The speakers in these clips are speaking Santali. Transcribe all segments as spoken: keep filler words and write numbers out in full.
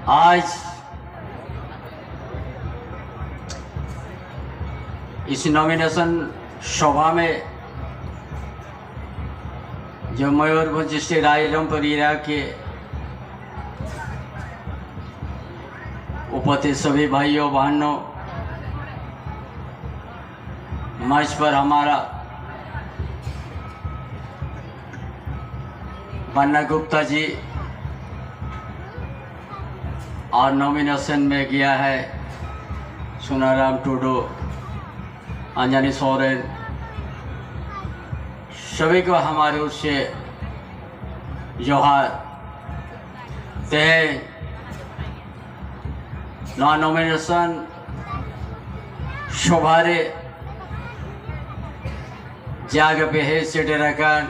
आज इस नॉमिनेशन सभा में जो मयूरभंज डिस्ट्रिक्ट रायरंगपुर एरिया के उपस्थित सभी भाइयों बहनों, मंच पर हमारा बन्ना गुप्ता जी और नॉमिनेशन में गया है सुनाराम टुडू, अंजनी सोरेन, सभी को हमारे ओर से जोहार। तेज ᱱᱚᱣᱟ ᱱᱚᱢᱤᱱᱮᱥᱚᱱ ᱥᱚᱵᱷᱟ ᱨᱮ ᱡᱟᱜᱮ ᱯᱮ ᱦᱮᱡ ᱥᱮᱴᱮᱨ ᱟᱠᱟᱱ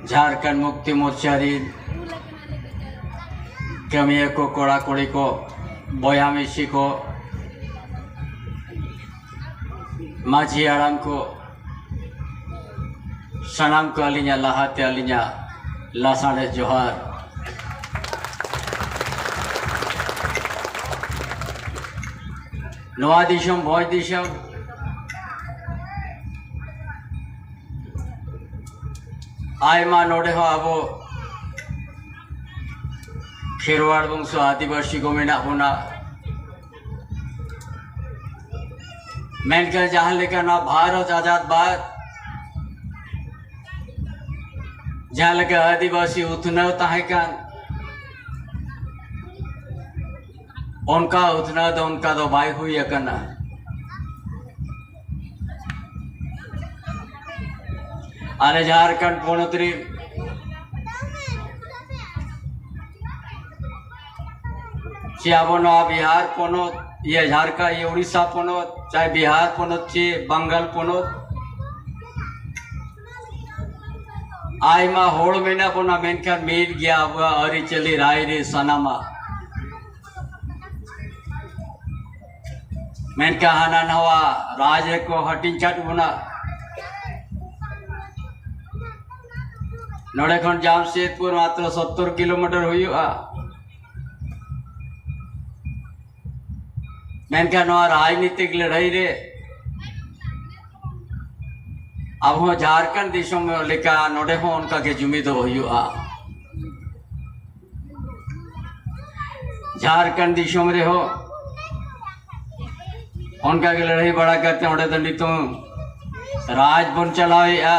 ᱡᱷᱟᱲᱠᱷᱚᱸᱰ ᱢᱩᱠᱛᱤ ᱢᱳᱨᱪᱟ ᱨᱤᱱ ᱠᱟᱹᱢᱤᱭᱟᱹ ᱠᱚ, ᱠᱚᱲᱟ ᱠᱩᱲᱤ ᱠᱚ, ᱵᱚᱭᱦᱟ ᱢᱤᱥᱤ ᱠᱚ, ᱢᱟᱹᱡᱷᱤ ᱦᱟᱲᱟᱢ ᱠᱚ, ᱥᱟᱱᱟᱢ ᱠᱚ ᱟᱹᱞᱤᱧᱟᱜ ᱞᱟᱦᱟᱛᱮ ᱟᱹᱞᱤᱧᱟᱜ ᱞᱟᱥᱟᱲᱦᱮᱫ ᱡᱚᱦᱟᱨ᱾ ᱱᱚᱣᱟ ᱫᱤᱥᱚᱢ ᱵᱷᱚᱸᱡᱽ ᱫᱤᱥᱚᱢ, ᱟᱭᱢᱟ ᱱᱚᱰᱮ ᱦᱚᱸ ᱟᱵᱚ ᱠᱷᱮᱨᱣᱟᱲ ᱵᱚᱝᱥᱚ ᱟᱹᱫᱤᱵᱟᱹᱥᱤ ᱠᱚ ᱢᱮᱱᱟᱜ ᱵᱚᱱᱟ᱾ ᱢᱮᱱᱠᱷᱟᱱ ᱡᱟᱦᱟᱸ ᱞᱮᱠᱟ ᱱᱚᱣᱟ ᱵᱷᱟᱨᱚᱛ ᱟᱡᱟᱫ ᱵᱟᱫ ᱡᱟᱦᱟᱸ ᱞᱮᱠᱟ ᱟᱹᱫᱤᱵᱟᱹᱥᱤ ᱩᱛᱱᱟᱹᱣ ᱛᱟᱦᱮᱸ ᱠᱟᱱ, ᱚᱱᱠᱟ ᱩᱛᱱᱟᱹᱣ ᱫᱚ ᱚᱱᱠᱟ ᱫᱚ ᱵᱟᱭ ᱦᱩᱭ ᱟᱠᱟᱱᱟ᱾ ᱟᱞᱮ ᱡᱷᱟᱲᱠᱷᱚᱸᱰ ᱯᱚᱱᱚᱛ ᱨᱮ ᱪᱮ ᱟᱵᱚ ᱱᱚᱣᱟ ᱵᱤᱦᱟᱨ ᱯᱚᱱᱚᱛ, ᱤᱭᱟᱹ ᱡᱷᱟᱲᱠᱷᱚᱸᱰ, ᱤᱭᱟᱹ ᱩᱲᱤᱥᱥᱟ ᱯᱚᱱᱚᱛ, ᱪᱟᱦᱮ ᱵᱤᱦᱟᱨ ᱯᱚᱱᱚᱛ ᱪᱮ ᱵᱟᱝᱜᱟᱞ ᱯᱚᱱᱚᱛ, ᱟᱭᱢᱟ ᱦᱚᱲ ᱢᱮᱱᱟᱜ ᱵᱚᱱᱟ, ᱢᱮᱱᱠᱷᱟᱱ ᱢᱤᱫ ᱜᱮᱭᱟ ᱟᱵᱚᱣᱟᱜ ᱟᱹᱨᱤᱪᱟᱹᱞᱤ, ᱨᱟᱭᱨᱤᱛ, ᱥᱟᱱᱟᱢᱟᱜ᱾ ᱢᱮᱱᱠᱷᱟᱱ ᱦᱟᱱᱟ ᱱᱟᱣᱟ ᱨᱟᱡᱽ ᱨᱮᱠᱚ ᱦᱟᱹᱴᱤᱧ ᱠᱟᱫ ᱵᱚᱱᱟ᱾ ᱱᱚᱰᱮ ᱠᱷᱚᱱ ᱡᱟᱢᱥᱮᱫᱽᱯᱩᱨ ᱢᱟᱛᱨᱚ ᱥᱚᱛᱛᱚᱨ ᱠᱤᱞᱳᱢᱤᱴᱟᱨ ᱦᱩᱭᱩᱜᱼᱟ᱾ ᱢᱮᱱᱠᱷᱟᱱ ᱱᱚᱣᱟ ᱨᱟᱡᱽᱱᱤᱛᱤᱠ ᱞᱟᱹᱲᱦᱟᱹᱭ ᱨᱮ ᱟᱵᱚ ᱦᱚᱸ ᱡᱷᱟᱲᱠᱷᱚᱸᱰ ᱫᱤᱥᱚᱢ ᱞᱮᱠᱟ ᱱᱚᱰᱮ ᱦᱚᱸ ᱚᱱᱠᱟ ᱜᱮ ᱡᱩᱢᱤᱫᱚᱜ ᱦᱩᱭᱩᱜᱼᱟ᱾ ᱡᱷᱟᱲᱠᱷᱚᱸᱰ ᱫᱤᱥᱚᱢ ᱨᱮᱦᱚᱸ ᱚᱱᱠᱟ ᱜᱮ ᱞᱟᱹᱲᱦᱟᱹᱭ ᱵᱟᱲᱟ ᱠᱟᱛᱮ ᱚᱸᱰᱮ ᱫᱚ ᱱᱤᱛᱚᱝ ᱨᱟᱡᱽ ᱵᱚᱱ ᱪᱟᱞᱟᱣᱮᱫᱼᱟ᱾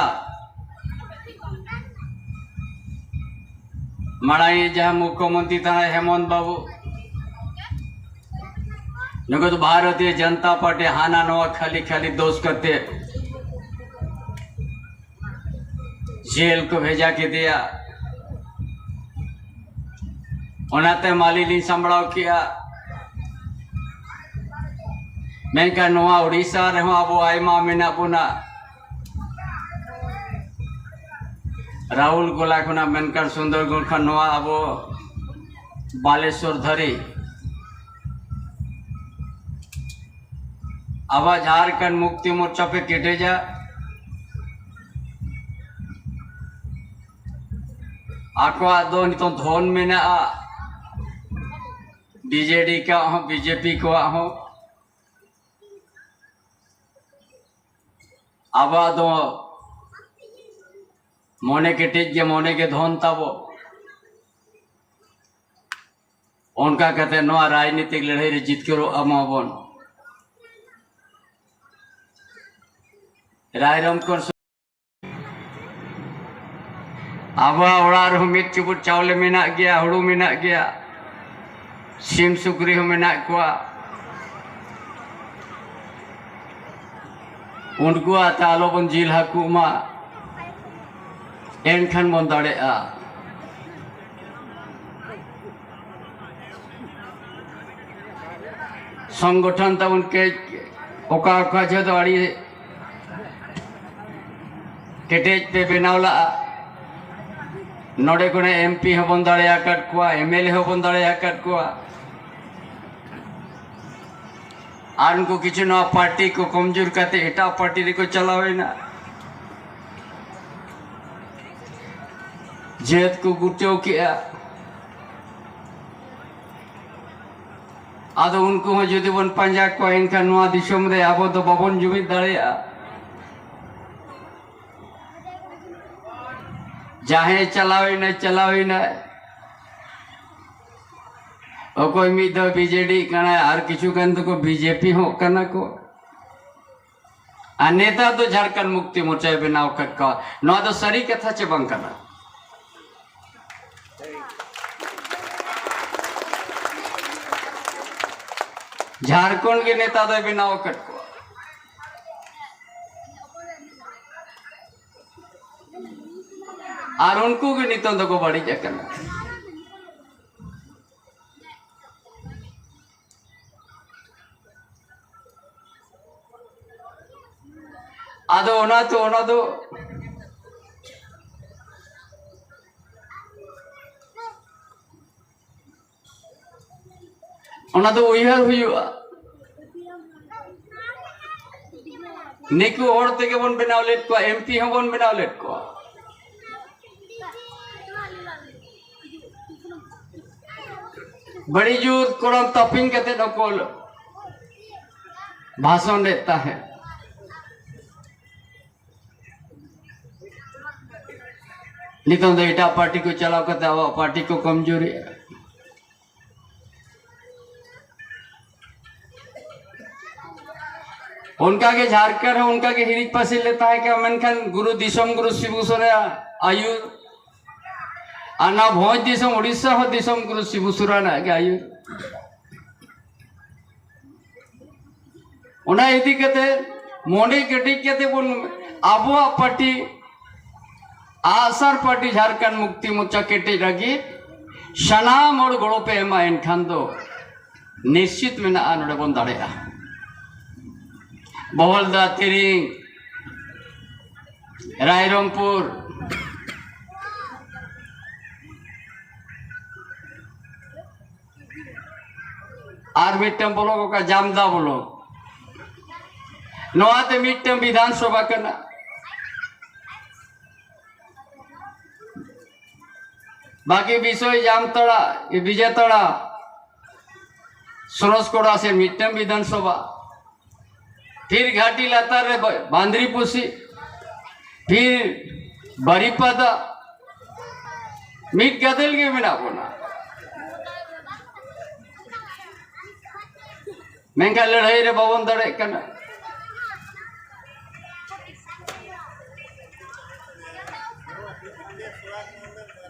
ᱢᱟᱲᱟᱝ ᱡᱟᱦᱟᱸ ᱢᱩᱠᱷᱭᱚᱢᱚᱱᱛᱨᱤ ᱛᱟᱦᱮᱸ ᱦᱮᱢᱚᱱᱛ ᱵᱟᱵᱩ, ᱱᱩᱠᱩ ᱫᱚ ᱵᱷᱟᱨᱚᱛᱤᱭᱚ ᱡᱚᱱᱚᱛᱟ ᱯᱟᱨᱴᱤ ᱦᱟᱱᱟ ᱱᱚᱣᱟ ᱠᱷᱟᱹᱞᱤ ᱠᱷᱟᱹᱞᱤ ᱫᱳᱥ ᱠᱟᱛᱮ ᱡᱮᱞ ᱠᱚ ᱵᱷᱮᱡᱟ ᱠᱮᱫᱮᱭᱟ᱾ ᱚᱱᱟᱛᱮ ᱢᱟᱹᱞᱤ ᱞᱤᱧ ᱥᱟᱢᱵᱲᱟᱣ ᱠᱮᱜᱼᱟ᱾ ᱢᱮᱱᱠᱷᱟᱱ ᱱᱚᱣᱟ ᱳᱰᱤᱥᱟ ᱨᱮᱦᱚᱸ ᱟᱵᱚ ᱟᱭᱢᱟ ᱢᱮᱱᱟᱜ ᱵᱚᱱᱟ᱾ ᱨᱟᱦᱩᱞ ᱜᱚᱞᱟ ᱠᱷᱚᱱᱟᱜ ᱢᱮᱱᱠᱷᱟᱱ ᱥᱩᱱᱫᱚᱨᱜᱚᱲ ᱠᱷᱚᱱ ᱱᱚᱣᱟ ᱟᱵᱚ ᱵᱟᱞᱮᱥᱚᱨ ᱫᱷᱟᱹᱨᱤᱡ ᱟᱵᱚᱣᱟᱜ ᱡᱷᱟᱲᱠᱷᱚᱸᱰ ᱢᱩᱠᱛᱤ ᱢᱳᱨᱪᱟ ᱯᱮ ᱠᱮᱴᱮᱡᱟ᱾ ᱟᱠᱚᱣᱟᱜ ᱫᱚ ᱱᱤᱛᱚᱝ ᱫᱷᱚᱱ ᱢᱮᱱᱟᱜᱼᱟ, ᱵᱤᱡᱮᱰᱤ ᱠᱚᱣᱟᱜ ᱦᱚᱸ, ᱵᱤᱡᱮᱯᱤ ᱠᱚᱣᱟᱜ ᱦᱚᱸ᱾ ᱟᱵᱚᱣᱟᱜ ᱫᱚ ᱢᱚᱱᱮ ᱠᱮᱴᱮᱡ ᱜᱮ, ᱢᱚᱱᱮ ᱜᱮ ᱫᱷᱚᱱ ᱛᱟᱵᱚ᱾ ᱚᱱᱠᱟ ᱠᱟᱛᱮ ᱱᱚᱣᱟ ᱨᱟᱡᱽᱱᱤᱛᱤᱠ ᱞᱟᱹᱲᱦᱟᱹᱭ ᱨᱮ ᱡᱤᱛᱠᱟᱹᱨᱚᱜ ᱢᱟᱵᱚᱱ᱾ ᱨᱟᱭᱨᱚᱝᱠᱚᱨ ᱥᱩ-, ᱟᱵᱚᱣᱟᱜ ᱚᱲᱟᱜ ᱨᱮᱦᱚᱸ ᱢᱤᱫ ᱪᱩᱯᱩᱫ ᱪᱟᱣᱞᱮ ᱢᱮᱱᱟᱜ ᱜᱮᱭᱟ, ᱦᱩᱲᱩ ᱢᱮᱱᱟᱜ ᱜᱮᱭᱟ, ᱥᱤᱢ ᱥᱩᱠᱨᱤ ᱦᱚᱸ ᱢᱮᱱᱟᱜ ᱠᱚᱣᱟ᱾ ᱩᱱᱠᱩᱣᱟᱜ ᱛᱮ ᱟᱞᱚᱵᱚᱱ ᱡᱤᱞ ᱦᱟᱹᱠᱩᱜ ᱢᱟ, ᱮᱱᱠᱷᱟᱱ ᱵᱚᱱ ᱫᱟᱲᱮᱜᱼᱟ᱾ ᱥᱚᱝᱜᱚᱴᱷᱚᱱ ᱛᱟᱵᱚᱱ ᱠᱟᱹᱡ ᱚᱠᱟ ᱚᱠᱟ ᱡᱚᱦᱚᱜ ᱫᱚ ᱟᱹᱰᱤ ᱠᱮᱴᱮᱡ ᱯᱮ ᱵᱮᱱᱟᱣ ᱞᱟᱜᱼᱟ᱾ ᱱᱚᱰᱮ ᱠᱷᱚᱱᱟᱜ ᱮᱢᱯᱤ ᱦᱚᱸᱵᱚᱱ ᱫᱟᱲᱮ ᱟᱠᱟᱫ ᱠᱚᱣᱟ, ᱮᱢᱮᱞᱮ ᱦᱚᱸᱵᱚᱱ ᱫᱟᱲᱮ ᱟᱠᱟᱫ ᱠᱚᱣᱟ᱾ ᱟᱨ ᱩᱱᱠᱩ ᱠᱤᱪᱷᱩ ᱱᱚᱣᱟ ᱯᱟᱨᱴᱤ ᱠᱚ ᱠᱚᱢᱡᱳᱨ ᱠᱟᱛᱮ ᱮᱴᱟᱜ ᱯᱟᱨᱴᱤ ᱨᱮᱠᱚ ᱪᱟᱞᱟᱣ ᱮᱱᱟ᱾ ᱡᱟᱹᱛ ᱠᱚ ᱜᱩᱨᱪᱟᱹᱣ ᱠᱮᱜᱼᱟ᱾ ᱟᱫᱚ ᱩᱱᱠᱩ ᱦᱚᱸ ᱡᱩᱫᱤ ᱵᱚᱱ ᱯᱟᱸᱡᱟ ᱠᱚᱣᱟ, ᱮᱱᱠᱷᱟᱱ ᱱᱚᱣᱟ ᱫᱤᱥᱚᱢ ᱨᱮ ᱟᱵᱚ ᱫᱚ ᱵᱟᱵᱚᱱ ᱡᱩᱢᱤᱫ ᱫᱟᱲᱮᱭᱟᱜᱼᱟ᱾ ᱡᱟᱦᱟᱸᱭ ᱪᱟᱞᱟᱣ ᱮᱱᱟᱭ, ᱪᱟᱞᱟᱣ ᱮᱱᱟᱭ᱾ ᱚᱠᱚᱭ ᱢᱤᱫ ᱫᱚ ᱵᱤᱡᱮᱰᱤ ᱠᱟᱱᱟᱭ, ᱟᱨ ᱠᱤᱪᱷᱩ ᱜᱟᱱ ᱫᱚᱠᱚ ᱵᱤᱡᱮᱯᱤ ᱦᱚᱸ ᱠᱟᱱᱟ ᱠᱚ᱾ ᱟᱨ ᱱᱮᱛᱟ ᱫᱚ ᱡᱷᱟᱲᱠᱷᱚᱸᱰ ᱢᱩᱠᱛᱤ ᱢᱳᱨᱪᱟᱭ ᱵᱮᱱᱟᱣ ᱟᱠᱟᱫ ᱠᱚᱣᱟ᱾ ᱱᱚᱣᱟ ᱫᱚ ᱥᱟᱹᱨᱤ ᱠᱟᱛᱷᱟ ᱪᱮ ᱵᱟᱝ ᱠᱟᱱᱟ? ᱡᱷᱟᱲᱠᱷᱚᱸᱰ ᱜᱮ ᱱᱮᱛᱟ ᱫᱚᱭ ᱵᱮᱱᱟᱣ ᱟᱠᱟᱫ ᱠᱚᱣᱟ᱾ ᱟᱨ ᱩᱱᱠᱩ ᱜᱮ ᱱᱤᱛᱚᱝ ᱫᱚᱠᱚ ᱵᱟᱹᱲᱤᱡ ᱟᱠᱟᱱᱟ᱾ ᱟᱫᱚ ᱚᱱᱟᱛᱮ ᱚᱱᱟ ᱫᱚ, ᱚᱱᱟ ᱫᱚ ᱩᱭᱦᱟᱹᱨ ᱦᱩᱭᱩᱜᱼᱟ᱾ ᱱᱤᱠᱩ ᱦᱚᱲ ᱛᱮᱜᱮ ᱵᱚᱱ ᱵᱮᱱᱟᱣ ᱞᱮᱫ ᱠᱚᱣᱟ, ᱮᱢᱯᱤ ᱦᱚᱸᱵᱚᱱ ᱵᱮᱱᱟᱣ ᱞᱮᱫ ᱠᱚᱣᱟ᱾ ᱵᱟᱹᱲᱤ ᱡᱳᱨ ᱠᱚᱲᱟᱢ ᱛᱟᱯᱤᱧ ᱠᱟᱛᱮ ᱦᱚᱸᱠᱚ ᱵᱷᱟᱥᱚᱱ ᱞᱮᱫ ᱛᱟᱦᱮᱸᱫ᱾ ᱱᱤᱛᱚᱝ ᱫᱚ ᱮᱴᱟᱜ ᱯᱟᱨᱴᱤ ᱠᱚ ᱪᱟᱞᱟᱣ ᱠᱟᱛᱮ ᱟᱵᱚᱣᱟᱜ ᱯᱟᱨᱴᱤ ᱠᱚ ᱠᱚᱢᱡᱳᱨᱤᱜᱼᱟ᱾ ᱚᱱᱠᱟᱜᱮ ᱡᱷᱟᱲᱠᱷᱚᱸᱰ ᱦᱚᱸ ᱚᱱᱠᱟᱜᱮ ᱦᱤᱨᱤᱡ ᱯᱟᱹᱥᱤᱨ ᱞᱮ ᱛᱟᱦᱮᱸ ᱠᱟᱱᱟ, ᱢᱮᱱᱠᱷᱟᱱ ᱜᱩᱨᱩ ᱫᱤᱥᱚᱢ ᱜᱩᱨᱩ ᱥᱤᱵᱩ ᱥᱚᱨᱮᱱᱟᱜ ᱟᱹᱭᱩᱨ, ᱟᱨ ᱱᱚᱣᱟ ᱵᱷᱚᱸᱡᱽ ᱫᱤᱥᱚᱢ ᱩᱲᱤᱥᱥᱟ ᱦᱚᱸ ᱫᱤᱥᱚᱢ ᱜᱩᱨᱩ ᱥᱤᱵᱩ ᱥᱚᱨᱮᱱᱟᱜ ᱜᱮ ᱟᱹᱭᱩᱨ᱾ ᱚᱱᱟ ᱤᱫᱤ ᱠᱟᱛᱮ ᱢᱚᱱᱮ ᱠᱮᱴᱮᱡ ᱠᱟᱛᱮ ᱵᱚᱱ ᱟᱵᱚᱣᱟᱜ ᱯᱟᱨᱴᱤ, ᱟᱜᱼᱥᱟᱨ ᱯᱟᱨᱴᱤ ᱡᱷᱟᱲᱠᱷᱚᱸᱰ ᱢᱩᱠᱛᱤ ᱢᱳᱨᱪᱟ ᱠᱮᱴᱮᱡ ᱞᱟᱹᱜᱤᱫ ᱥᱟᱱᱟᱢ ᱦᱚᱲ ᱜᱚᱲᱚ ᱯᱮ ᱮᱢᱟ, ᱮᱱᱠᱷᱟᱱ ᱫᱚ ᱱᱤᱥᱪᱤᱛ ᱢᱮᱱᱟᱜᱼᱟ, ᱱᱚᱰᱮ ᱵᱚᱱ ᱫᱟᱲᱮᱭᱟᱜᱼᱟ᱾ ᱵᱚᱦᱚᱞᱫᱟ, ᱛᱤᱨᱤᱝ, ᱨᱟᱭᱨᱚᱝᱯᱩᱨ, ᱟᱨ ᱢᱤᱫᱴᱟᱝ ᱵᱞᱚᱠ, ᱚᱠᱟ ᱡᱟᱢᱫᱟ ᱵᱞᱚᱠ, ᱱᱚᱣᱟ ᱛᱮ ᱢᱤᱫᱴᱟᱝ ᱵᱤᱫᱷᱟᱱ ᱥᱚᱵᱷᱟ ᱠᱟᱱᱟ᱾ ᱵᱟᱠᱤ ᱵᱤᱥᱚᱭ ᱡᱟᱢᱛᱟᱲᱟ, ᱵᱤᱡᱮᱛᱟᱲᱟ, ᱥᱚᱨᱚᱥᱠᱚᱲᱟ ᱥᱮ ᱢᱤᱫᱴᱟᱝ ᱵᱤᱫᱷᱟᱱ ᱥᱚᱵᱷᱟ, ᱯᱷᱤᱨ ᱜᱷᱟᱴᱤ ᱞᱟᱛᱟᱨ ᱨᱮ ᱵᱟᱸᱫᱽᱨᱤ ᱯᱩᱥᱤ, ᱯᱷᱤᱨ ᱵᱟᱨᱤᱯᱟᱫᱟ, ᱢᱤᱫ ᱜᱟᱫᱮᱞ ᱜᱮ ᱢᱮᱱᱟᱜ ᱵᱚᱱᱟ᱾ ᱢᱮᱱᱠᱷᱟᱱ ᱞᱟᱹᱲᱦᱟᱹᱭ ᱨᱮ ᱵᱟᱵᱚᱱ ᱫᱟᱲᱮᱭᱟᱜ ᱠᱟᱱᱟ᱾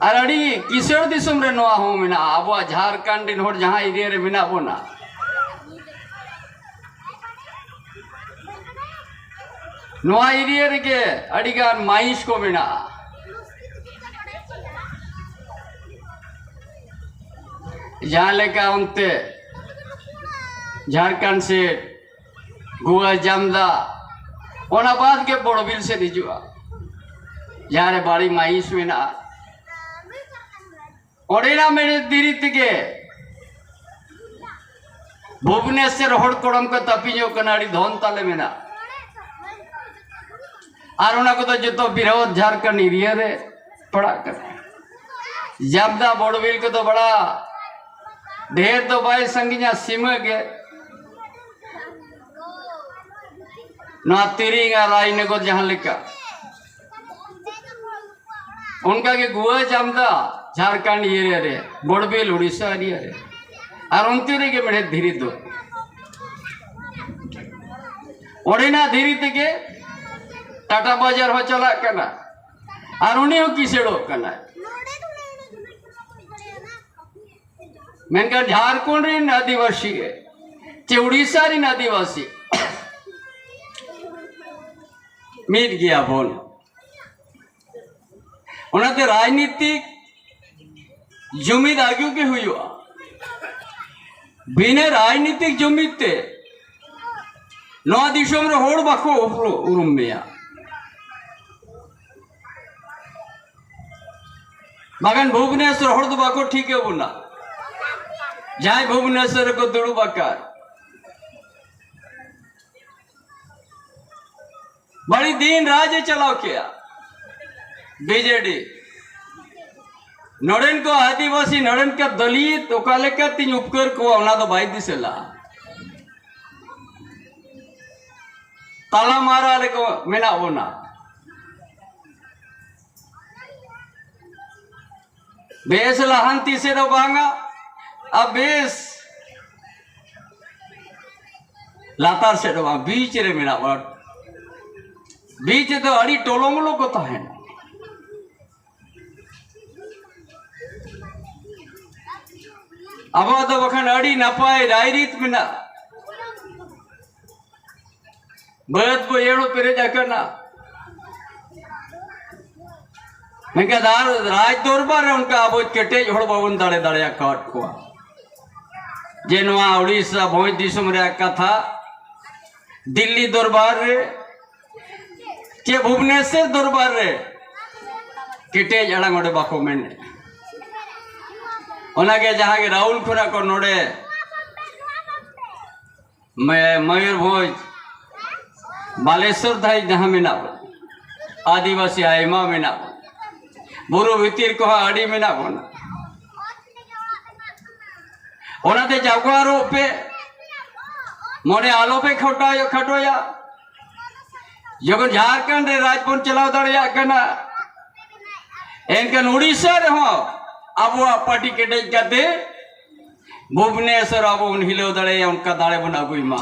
ᱟᱨ ᱟᱹᱰᱤ ᱠᱤᱥᱟᱹᱬ ᱫᱤᱥᱚᱢ ᱨᱮ ᱱᱚᱣᱟ ᱦᱚᱸ ᱢᱮᱱᱟᱜᱼᱟ᱾ ᱟᱵᱚᱣᱟᱜ ᱡᱷᱟᱲᱠᱷᱚᱸᱰ ᱨᱮᱱ ᱦᱚᱲ ᱡᱟᱦᱟᱸ ᱮᱨᱤᱭᱟ ᱨᱮ ᱢᱮᱱᱟᱜ ᱵᱚᱱᱟ, ᱱᱚᱣᱟ ᱮᱨᱤᱭᱟ ᱨᱮᱜᱮ ᱟᱹᱰᱤ ᱜᱟᱱ ᱢᱟᱭᱤᱥ ᱠᱚ ᱢᱮᱱᱟᱜᱼᱟ᱾ ᱡᱟᱦᱟᱸ ᱞᱮᱠᱟ ᱚᱱᱛᱮ ᱡᱷᱟᱲᱠᱷᱚᱸᱰ ᱥᱮᱫ ᱜᱩᱣᱟᱹ ᱡᱟᱢᱫᱟ, ᱚᱱᱟ ᱵᱟᱫ ᱜᱮ ᱵᱚᱲᱵᱤᱞ ᱥᱮᱫ ᱦᱤᱡᱩᱜᱼᱟ, ᱡᱟᱦᱟᱸ ᱨᱮ ᱵᱟᱲᱤ ᱢᱟᱭᱤᱥ ᱢᱮᱱᱟᱜᱼᱟ᱾ ᱚᱸᱰᱮᱱᱟᱜ ᱢᱮᱬᱦᱮᱫ ᱫᱷᱤᱨᱤ ᱛᱮᱜᱮ ᱵᱷᱩᱵᱽᱱᱮᱥᱚᱨ ᱦᱚᱲ ᱠᱚᱲᱟᱢ ᱠᱚ ᱛᱟᱹᱯᱤᱧᱚᱜ ᱠᱟᱱᱟ, ᱟᱹᱰᱤ ᱫᱷᱚᱱ ᱛᱟᱞᱮ ᱢᱮᱱᱟᱜᱼᱟ᱾ ᱟᱨ ᱚᱱᱟ ᱠᱚᱫᱚ ᱡᱚᱛᱚ ᱵᱤᱨᱦᱚᱫ ᱡᱷᱟᱲᱠᱷᱚᱸᱰ ᱮᱨᱤᱭᱟ ᱨᱮ ᱯᱟᱲᱟᱜ ᱠᱟᱱᱟ᱾ ᱡᱟᱢᱫᱟ ᱵᱚᱲᱵᱤᱞ ᱠᱚᱫᱚ ᱵᱟᱲᱟ ᱰᱷᱮᱨ ᱫᱚ ᱵᱟᱭ ᱥᱟᱺᱜᱤᱧᱟ, ᱥᱤᱢᱟᱹ ᱜᱮ᱾ ᱱᱚᱣᱟ ᱛᱤᱨᱤᱝ ᱟᱨ ᱨᱟᱭᱱᱚᱜᱚᱨ ᱡᱟᱦᱟᱸ ᱞᱮᱠᱟ, ᱚᱱᱠᱟ ᱜᱮ ᱜᱩᱣᱟᱹ ᱡᱟᱢᱫᱟ ᱡᱷᱟᱲᱠᱷᱚᱸᱰ ᱮᱨᱤᱭᱟ ᱨᱮ, ᱵᱚᱲᱵᱤᱞ ᱩᱲᱤᱥᱥᱟ ᱮᱨᱤᱭᱟ ᱨᱮ, ᱟᱨ ᱚᱱᱛᱮ ᱨᱮᱜᱮ ᱢᱮᱬᱦᱮᱫ ᱫᱷᱤᱨᱤ ᱫᱚ᱾ ᱚᱸᱰᱮᱱᱟᱜ ᱫᱷᱤᱨᱤ ᱛᱮᱜᱮ ᱴᱟᱴᱟ ᱵᱟᱡᱟᱨ ᱦᱚᱸ ᱪᱟᱞᱟᱜ ᱠᱟᱱᱟ, ᱟᱨ ᱩᱱᱤ ᱦᱚᱸ ᱠᱤᱥᱟᱹᱲᱚᱜ ᱠᱟᱱᱟᱭ᱾ ᱢᱮᱱᱠᱷᱟᱱ ᱡᱷᱟᱲᱠᱷᱚᱸᱰ ᱨᱮᱱ ᱟᱹᱫᱤᱵᱟᱹᱥᱤ ᱜᱮ ᱪᱮ ᱩᱲᱤᱥᱥᱟ ᱨᱮᱱ ᱟᱹᱫᱤᱵᱟᱹᱥᱤ ᱢᱤᱫ ᱜᱮᱭᱟ ᱵᱚᱱ᱾ ᱚᱱᱟᱛᱮ ᱨᱟᱡᱽᱱᱤᱛᱤᱠ ᱡᱩᱢᱤᱫ ᱟᱹᱜᱩ ᱜᱮ ᱦᱩᱭᱩᱜᱼᱟ᱾ ᱵᱤᱱᱟᱹ ᱨᱟᱡᱽᱱᱤᱛᱤᱠ ᱡᱩᱢᱤᱫ ᱛᱮ ᱱᱚᱣᱟ ᱫᱤᱥᱚᱢ ᱨᱮ ᱦᱚᱲ ᱵᱟᱠᱚ ᱩᱯᱨᱩ-, ᱩᱨᱩᱢ ᱢᱮᱭᱟ᱾ ᱵᱟᱠᱷᱟᱱ ᱵᱷᱩᱵᱽᱱᱮᱥᱚᱨ ᱦᱚᱲ ᱫᱚ ᱵᱟᱠᱚ ᱴᱷᱤᱠᱟᱹ ᱵᱚᱱᱟ, ᱡᱟᱦᱟᱸᱭ ᱵᱷᱩᱵᱽᱱᱮᱥᱚᱨ ᱨᱮᱠᱚ ᱫᱩᱲᱩᱵ ᱟᱠᱟᱫ᱾ ᱵᱟᱹᱲᱤᱡ ᱫᱤᱱ ᱨᱟᱡᱽ ᱮ ᱪᱟᱞᱟᱣ ᱠᱮᱜᱼᱟ ᱵᱤᱡᱮᱰᱤ᱾ ᱱᱚᱰᱮᱱ ᱠᱚ ᱟᱹᱫᱤᱵᱟᱹᱥᱤ, ᱱᱚᱰᱮᱱ ᱠᱚ ᱫᱚᱞᱤᱛ ᱚᱠᱟ ᱞᱮᱠᱟᱛᱤᱧ ᱩᱯᱠᱟᱹᱨ ᱠᱚᱣᱟ, ᱚᱱᱟ ᱫᱚ ᱵᱟᱭ ᱫᱤᱥᱟᱹ ᱞᱟᱜᱼᱟ᱾ ᱛᱟᱞᱟ ᱢᱟᱨᱟ ᱨᱮᱠᱚ ᱢᱮᱱᱟᱜ ᱵᱚᱱᱟ᱾ ᱵᱮᱥ ᱞᱟᱦᱟᱱᱛᱤ ᱥᱮᱫ ᱦᱚᱸ ᱵᱟᱝᱟ, ᱟᱨ ᱵᱮᱥ ᱞᱟᱛᱟᱨ ᱥᱮᱫ ᱦᱚᱸ ᱵᱟᱝ, ᱵᱤᱪ ᱨᱮ ᱢᱮᱱᱟᱜ ᱵᱚᱱᱟ᱾ ᱵᱤᱪ ᱨᱮᱫᱚ ᱟᱹᱰᱤ ᱴᱚᱞᱚᱢᱚᱞᱚ ᱠᱚ ᱛᱟᱦᱮᱱᱟ᱾ ᱟᱵᱚᱣᱟᱜ ᱫᱚ ᱵᱟᱠᱷᱟᱱ ᱟᱹᱰᱤ ᱱᱟᱯᱟᱭ ᱨᱟᱭᱨᱤᱛ ᱢᱮᱱᱟᱜᱼᱟ᱾ ᱵᱟᱹᱫᱽ ᱵᱟᱹᱭᱦᱟᱹᱲ ᱦᱚᱸ ᱯᱮᱨᱮᱡ ᱟᱠᱟᱱᱟ, ᱢᱮᱱᱠᱷᱟᱱ ᱟᱨ ᱨᱟᱡᱽ ᱫᱚᱨᱵᱟᱨ ᱨᱮ ᱚᱱᱠᱟ ᱟᱵᱚ ᱠᱮᱴᱮᱡ ᱦᱚᱲ ᱵᱟᱵᱚᱱ ᱫᱟᱲᱮ ᱫᱟᱲᱮ ᱟᱠᱟᱫ ᱠᱚᱣᱟ᱾ ᱡᱮ ᱱᱚᱣᱟ ᱩᱲᱤᱥᱥᱟ ᱵᱷᱚᱸᱡᱽ ᱫᱤᱥᱚᱢ ᱨᱮᱭᱟᱜ ᱠᱟᱛᱷᱟ ᱫᱤᱞᱞᱤ ᱫᱚᱨᱵᱟᱨ ᱨᱮ ᱪᱮ ᱵᱷᱩᱵᱽᱱᱮᱥᱚᱨ ᱫᱚᱨᱵᱟᱨ ᱨᱮ ᱠᱮᱴᱮᱡ ᱟᱲᱟᱝ ᱚᱸᱰᱮ ᱵᱟᱠᱚ ᱢᱮᱱᱮᱫᱼᱟ᱾ ᱚᱱᱟᱜᱮ ᱡᱟᱦᱟᱸ ᱜᱮ ᱨᱟᱦᱩᱞ ᱠᱷᱚᱱᱟᱜ ᱠᱚ ᱱᱚᱰᱮ ᱢᱮ-, ᱢᱚᱭᱩᱨᱵᱷᱚᱸᱡᱽ, ᱵᱟᱞᱮᱥᱚᱨ ᱫᱷᱟᱹᱨᱤᱡ ᱡᱟᱦᱟᱸ ᱢᱮᱱᱟᱜ ᱵᱚᱱᱟ, ᱟᱹᱫᱤᱵᱟᱹᱥᱤ ᱟᱭᱢᱟ ᱢᱮᱱᱟᱜ ᱵᱚᱱᱟ, ᱵᱩᱨᱩ ᱵᱷᱤᱛᱤᱨ ᱠᱚᱦᱚᱸ ᱟᱹᱰᱤ ᱢᱮᱱᱟᱜ ᱵᱚᱱᱟ᱾ ᱚᱱᱟᱛᱮ ᱡᱟᱜᱩᱣᱟᱨᱚᱜ ᱯᱮ, ᱢᱚᱱᱮ ᱟᱞᱚᱯᱮ ᱠᱷᱟᱴᱚᱭᱟ, ᱠᱷᱟᱴᱚᱭᱟ᱾ ᱡᱚᱠᱷᱚᱱ ᱡᱷᱟᱲᱠᱷᱚᱸᱰ ᱨᱮ ᱨᱟᱡᱽ ᱵᱚᱱ ᱪᱟᱞᱟᱣ ᱫᱟᱲᱮᱭᱟᱜ ᱠᱟᱱᱟ, ᱮᱱᱠᱷᱟᱱ ᱩᱲᱤᱥᱥᱟ ᱨᱮᱦᱚᱸ ᱟᱵᱚᱣᱟᱜ ᱯᱟᱹᱴᱤ ᱠᱮᱴᱮᱡ ᱠᱟᱛᱮ ᱵᱷᱩᱵᱽᱱᱮᱥᱚᱨ ᱟᱵᱚ ᱵᱚᱱ ᱦᱤᱞᱟᱹᱣ ᱫᱟᱲᱮᱭᱟᱜᱼᱟ, ᱚᱱᱠᱟ ᱫᱟᱲᱮ ᱵᱚᱱ ᱟᱹᱜᱩᱭ ᱢᱟ᱾